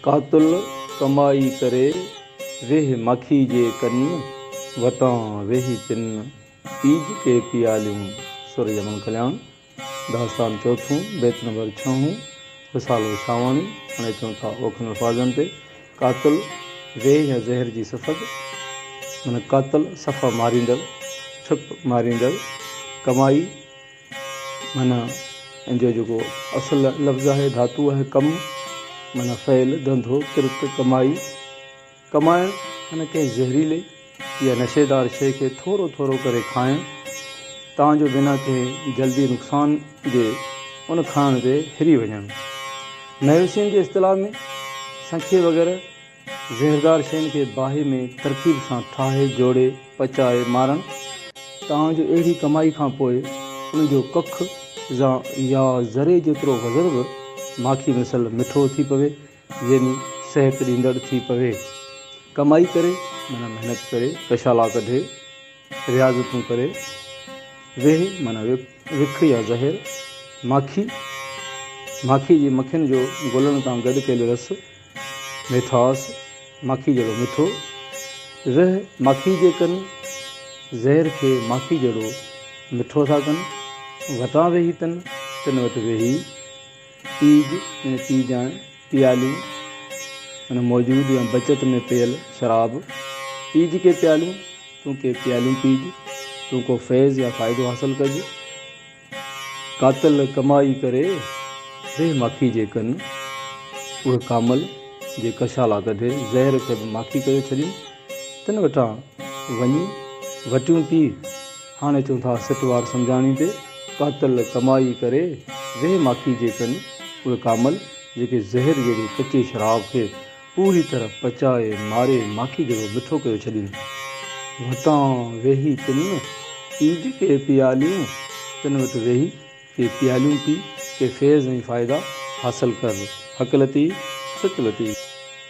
قاتل ڪمائي ڪري، ويهه ماکي جي ڪن، وٽان ويهي تن، پيج ڪي پياليون، سر يمن ڪلياڻ، داستان چوٿون، بيت نمبر ڇهون، رسالو شاهواڻي، هاڻي اچون ٿا اوکن الفاظن تي، قاتل، ويهه يا زهر جي صفت، معنيٰ قاتل صفا ماريندڙ، ڇپ ماريندڙ، ڪمائي، معنيٰ ان جو جيڪو اصل لفظ آهي ڌاتو آهي ڪم معنيٰ فعل، ڌنڌو، ڪرت، ڪمائي، ڪمائڻ معنيٰ ڪنهن زهريلي يا نشيدار شيء کي ٿورو ٿورو ڪري کائڻ تان جو بنا ڪنهن جلدي نقصان جي ان کائڻ تي هري وڃڻ. مهوسين جي اصطلاح ۾ سنکي وغيره زهردار شين کي باهه ۾ ترڪيب سان ٺاهي جوڙي پچائي مارڻ، تان جو اهڙي ڪمائي کان پوء ان جو ڪک يا ذري جيترو وزن به ماکي مثل مٺو ٿي پوي يعني صحت ڏيندڙ ٿي پوي. ڪمائي ڪري معنيٰ محنت ڪري، ڪشالا ڪڍي، رياضتون ڪري، ويهه معنيٰ وک يا زهر، ماکي، ماکي جي مکين جو گلن تان گڏ ڪيل رس، ميٺاس، ماکي جهڙو مٺو، ويهه ماکي جي ڪن، زهر کي ماکي جهڙو مٺو ٿا ڪن، وٽان ويهي تن، تن وٽ ويهي، پيج يعني پيجانء، پياليون، معنيٰ موجود يا بچت ۾ پيل شراب، پيج ڪي پياليون، تون ڪي پياليون پيج، تون ڪو فيض يا فائدو حاصل ڪج. قاتل ڪمائي ڪري، ويهه ماکي جي ڪن، اهي ڪامل، جي ڪشالا ڪڍي، زهر کي به ماکي ڪيو ڇڏين، تن وٽان وڃي، وٽيون پي. هاڻي اچون ٿا سٽ وار سمجهاڻي تي، قاتل ڪمائي ڪري، ويهه ماکي جي ڪن، اهي ڪامل، جيڪي زهر جهڙي ڪچي شراب کي پوري طرح پچائي، ماري، ماکي جهڙو مٺو ڪيو ڇڏين. وٽان ويهي تن، پيج ڪي پياليون، تن وٽ ويهي، ڪي پياليون پي، ڪي فيض ۽ فائدا حاصل ڪر. حق لطيف، سچ لطيف.